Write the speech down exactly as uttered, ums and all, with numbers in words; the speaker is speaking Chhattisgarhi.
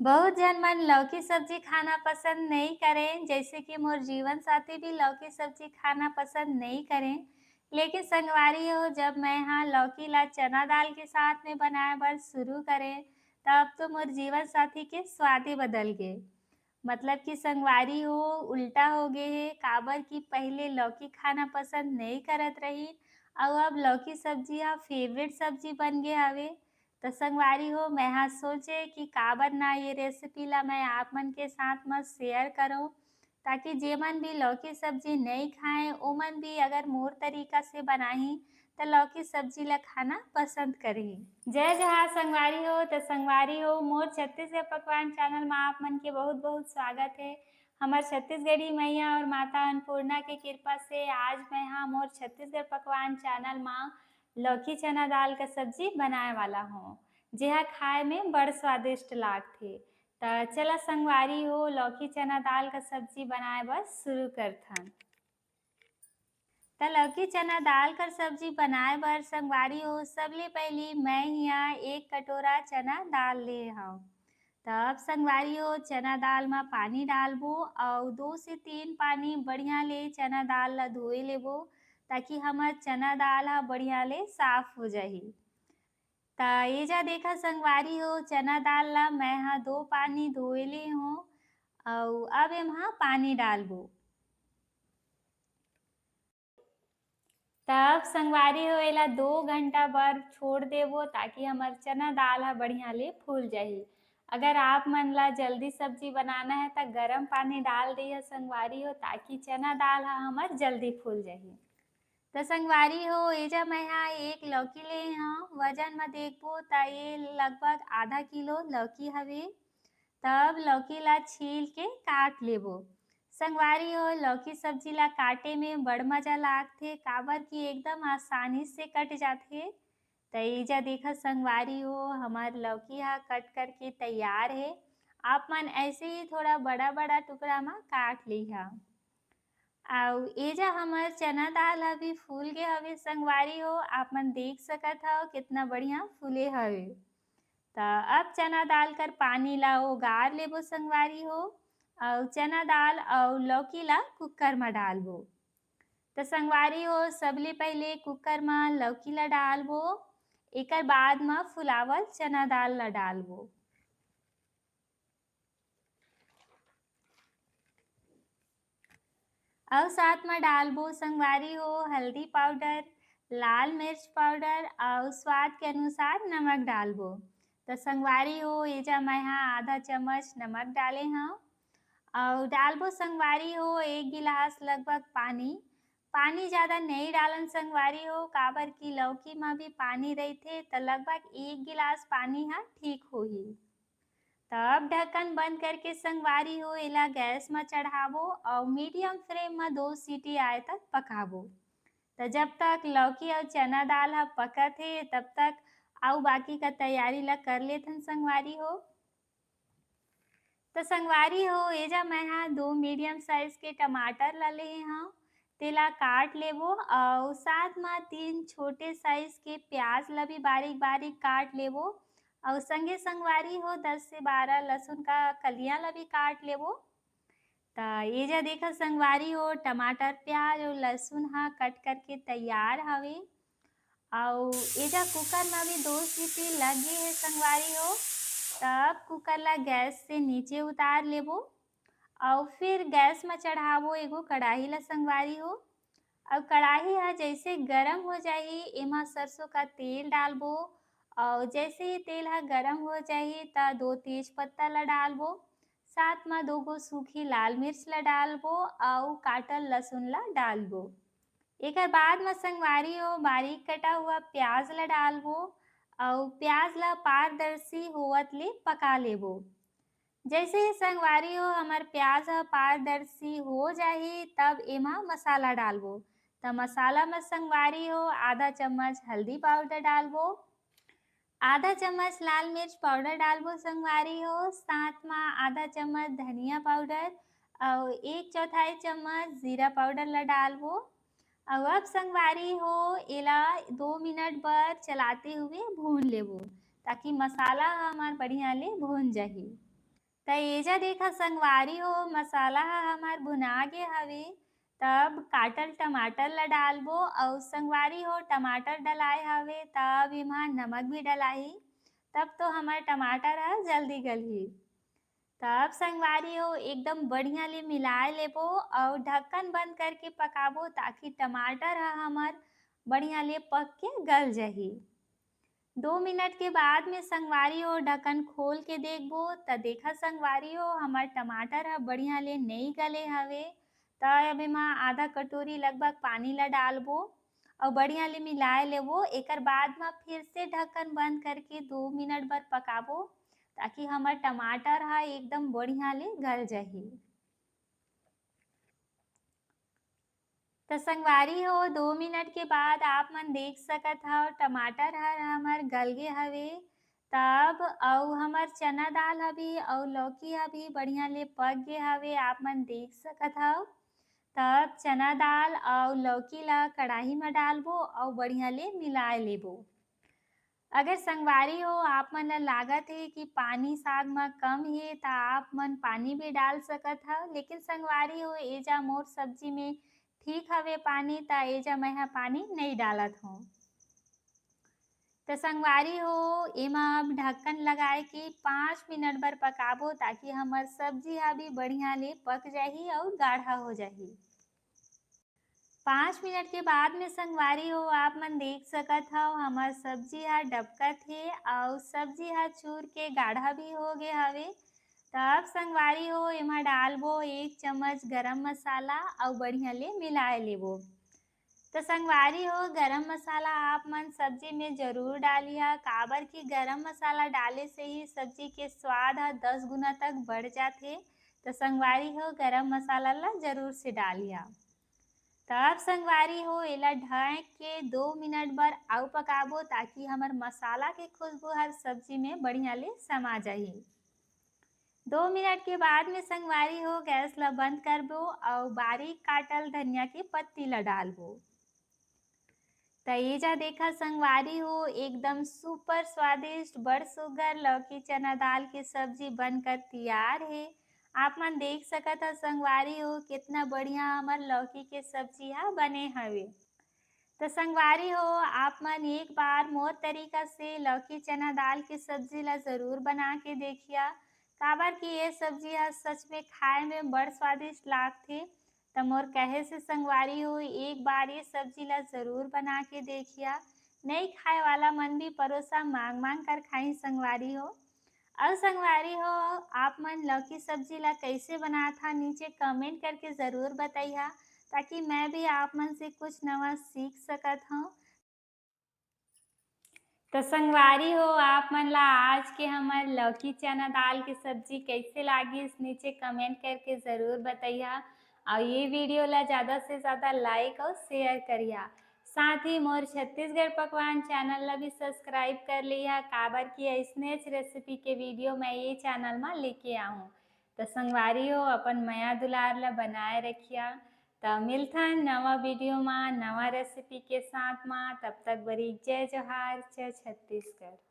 बहुत झन मन लौकी सब्जी खाना पसंद नहीं करें, जैसे कि मोर जीवन साथी भी लौकी सब्जी खाना पसंद नहीं करें। लेकिन संगवारी हो, जब मैं हा लौकी ला चना दाल के साथ में बनाए बर शुरू करें, तब तो मोर जीवन साथी के स्वाद ही बदल गे। मतलब कि संगवारी हो, उल्टा हो गे हे, काबर कि पहले लौकी खाना पसंद नहीं करत रही, अउ अब लौकी सब्जी हा फेवरेट सब्जी बन गे हवे। त संगवारी हो, मैं हा सोचे कि काबर ना ये रेसिपी ला मैं आप मन के साथ म शेयर करूं, ताकि जेमन भी लौकी सब्जी नहीं खाएं, ओमन भी अगर मोर तरीका से बनाही, त लौकी सब्जी ला खाना पसंद करही। जय जोहार संगवारी हो। त संगवारी हो, मोर छत्तीसगढ़ पकवान चैनल म आप मन के बहुत बहुत स्वागत है। हमर छत्तीसगढ़ी मैया और माता अन्नपूर्णा के कृपा से आज मैं हा मोर छत्तीसगढ़ पकवान चैनल म लौकी चना दाल का सब्जी बनाए वाला हूँ, जेहा खाए में बड़ स्वादिष्ट लागथे। त चला संगवारी हो, लौकी चना दाल का सब्जी बनाए बर शुरू करथन। त लौकी चना दाल कर सब्जी बनाए बर संगवारी हो, सबले पहली मैं हिया एक कटोरा चना दाल ले हव। तब संगवारी हो, चना दाल म पानी डालबो अउ दो से तीन पानी बढ़िया ले चना दाल ला धोए लेबो, ताकि हमर चना दाल ह बढ़िया ले साफ हो जाही। त ये जा देखा संगवारी हो, चना दाल ला मैं ह दो पानी धोए ले हूँ अउ अब एमा पानी डालबो। तब संगवारी हो, एला दो घंटा बर छोड़ देबो, ताकि हमर चना दाल ह बढ़िया ले फूल जाही। अगर आप मन ला जल्दी सब्जी बनाना है, त गरम पानी डाल दिया संगवारी हो, ताकि चना दाल ह हमर जल्दी फूल जाही। त संगवारी हो, एजा मैं हा एक लौकी ले हव, वजन म देखबो त ये लगभग आधा किलो लौकी हवे। तब लौकी ला छील के काट लेबो। संगवारी हो, लौकी सब्जी ला काटे में बड़ मजा लागथे, काबर कि एकदम आसानी से कट जाथे। त एजा देखा संगवारी हो, हमर लौकी हा कट करके तैयार हे। आप मन ऐसे ही थोड़ा बड़ा-बड़ा टुकड़ा मा काट लिहा। अउ एजा हमर चना दाल अभी फूल गे हवे संगवारी हो, आप मन देख सकत हव कितना बढ़िया फूले हवे। त अब चना दाल कर पानी ला ओगार लेबो संगवारी हो, अउ चना दाल अउ लौकी ला कुकर म डालबो। त संगवारी हो, सबले पहिले कुकर म लौकी ला डालबो, एकर बाद म फुलावल चना दाल ला डालबो। अउ साथ म डालबो संगवारी हो हल्दी पाउडर, लाल मिर्च पाउडर अउ स्वाद के अनुसार नमक डालबो। त संगवारी हो, एजा मैं हा आधा चम्मच नमक डाले हव। अउ डालबो संगवारी हो एक गिलास लगभग पानी। पानी ज्यादा नहीं डालन संगवारी हो, काबर कि लौकी म भी पानी रहिथे, त लगभग एक गिलास पानी ह ठीक होही। त अब ढक्कन बंद करके संगवारी हो, एला गैस म चढ़ाबो अउ मीडियम फ्लेम म दो सीटी आए तक पकाबो। त जब तक लौकी अउ चना दाल ह पकत हे, तब तक अउ बाकी का तैयारी ला कर लेथन संगवारी हो। त संगवारी हो, एजा मैं हा दो मीडियम साइज के टमाटर ला लेहे हव, तेला काट लेबो अउ साथ म तीन छोटे साइज के प्याज ला भी बारीक-बारीक काट लेबो अउ संगे संगवारी हो दस से बारह लहसुन का कलियां ला भी काट लेबो। त एजा देखा संगवारी हो, टमाटर, प्याज अउ लहसुन हा कट करके तैयार हवे। अउ एजा कुकर म भी दो सीटी लग गे हे संगवारी हो। त अब कुकर ला गैस से नीचे उतार लेबो अउ फिर गैस म चढ़ाबो एगो कड़ाही ला संगवारी हो। अउ कड़ाही ह जैसे गरम हो जाही, एमा सरसों का तेल डालबो अउ जैसे ही तेल ह गरम हो जाही, त दो तेज पत्ता ला डालबो, साथ म दो गो सूखी लाल मिर्च ला डालबो अउ काटल लहसुन ला डालबो। एकर बाद म संगवारी हो बारीक कटा हुआ प्याज ला डालबो अउ प्याज ला पारदर्शी होवत ले पका लेबो। जैसे ही संगवारी हो हमर प्याज ह पारदर्शी हो जाही, तब एमा मसाला डालबो। त मसाला म संगवारी हो आधा चम्मच हल्दी पाउडर डालबो, आधा चम्मच लाल मिर्च पाउडर डालबो संगवारी हो, साथ म आधा चम्मच धनिया पाउडर अउ एक चौथाई चम्मच जीरा पाउडर ला डालबो। अउ अब संगवारी हो एला दो मिनट बर चलाते हुए भून लेबो, ताकि मसाला ह हमर बढ़िया ले भून जाही। त एजा देखा संगवारी हो, मसाला ह हमर भुना गे हवे। तब काटल टमाटर ला डालबो, अउ संगवारी हो, टमाटर डलाए हवे, तब एमा नमक भी डलाही, तब तो हमर टमाटर ह जल्दी गलही। तब संगवारी हो, एकदम बढ़िया ले मिलाए लेबो अउ ढक्कन बंद करके पकाबो, ताकि टमाटर ह हमर बढ़िया ले पक के गल जाही। दो मिनट के बाद में संगवारी हो, ढक्कन खोल के देखबो, त देखा संगवारी हो, हमर टमाटर ह बढ़िया ले नई गले हवे। त अब एमा आधा कटोरी लगभग पानी ला डालबो अउ बढ़िया ले मिलाए लेबो। एकर बाद म फिर से ढक्कन बंद करके दो मिनट बर पकाबो, ताकि हमर टमाटर ह एकदम बढ़िया ले गल जाही। त संगवारी हो, दो मिनट के बाद आप मन देख सकत हव, टमाटर हर हमर गल गे हवे। तब अउ हमर चना दाल ह भी अउ लौकी ह भी बढ़िया ले पक गे हवे, आप मन देख सकत हव। तब चना दाल अउ लौकी ला कढ़ाई म डालबो अउ बढ़िया ले मिलाए लेबो। अगर संगवारी हो, आप मन ला लागत हे कि पानी साग म कम हे, त आप मन पानी भी डाल सकत हव, लेकिन संगवारी हो, एजा मोर सब्जी में ठीक हवे पानी, त एजा मैं ह पानी नई डालत हव। त संगवारी हो, एमा अब ढक्कन लगाए के पाँच मिनट बर पकाबो, ताकि हमर सब्जी ह भी बढ़िया ले पक जाही अउ गाढ़ा हो जाही। पाँच मिनट के बाद में संगवारी हो, आप मन देख सकत हव, हमर सब्जी ह डबकत हे अउ सब्जी ह चूर के गाढ़ा भी हो गे हवे। त अब संगवारी हो, एमा डालबो एक चम्मच गरम मसाला अउ बढ़िया ले मिलाए लेबो। त संगवारी हो, गरम मसाला आप मन सब्जी में जरूर डालिहा, काबर कि गरम मसाला डाले से ही सब्जी के स्वाद ह दस गुना तक बढ़ जाथे। त संगवारी हो, गरम मसाला ला जरूर से डालिहा। त अब संगवारी हो, एला ढक के दो मिनट बर अउ पकाबो, ताकि हमर मसाला के खुशबू हर सब्जी में बढ़िया ले समा जाही। दो मिनट के बाद में संगवारी हो, गैस ला बंद करबो अउ बारीक काटल धनिया के पत्ती ला डालबो। त एजा देखा संगवारी हो, एकदम super स्वादिष्ट, बड़ सुग्घर लौकी चना दाल के सब्जी बनकर तैयार हे। आप मन देख सकत हव संगवारी हो, कितना बढ़िया हमर लौकी के सब्जी ह बने हवे। त संगवारी हो, आप मन एक बार मोर तरीका से लौकी चना दाल के सब्जी ला जरूर बना के देखिया, काबर कि ये सब्जी ह सच में खाए में बड़ स्वादिष्ट लागथे। त मोर कहे से संगवारी हो, एक बार ये सब्जी ला जरूर बना के देखिया। नई खाए वाला मन भी परोसा मांग मांग कर खाही संगवारी हो। अउ संगवारी हो, आप मन लौकी सब्जी ला कइसे बनात हा, नीचे comment करके जरूर बतइहा, ताकि मैं भी आप मन से कुछ नवा सीख सकत हव। त संगवारी हो, आप मन ला आज के हमर लौकी चना दाल के सब्जी कइसे लागिस, नीचे comment करके जरूर बतइहा। अउ ये video ला ज्यादा से ज्यादा like अउ share करिहा। साथ ही मोर छत्तीसगढ़ पकवान channel ला भी subscribe कर लिहा, काबर कि अइसनेच recipe के video मैं ये channel मा लेके आहूँ। त संगवारी हो, अपन मया दुलार ला बनाए रखिहा। त मिलथन नवा video मा, नवा recipe के साथ मा। तब तक बरी जय जोहार, जय छत्तीसगढ़।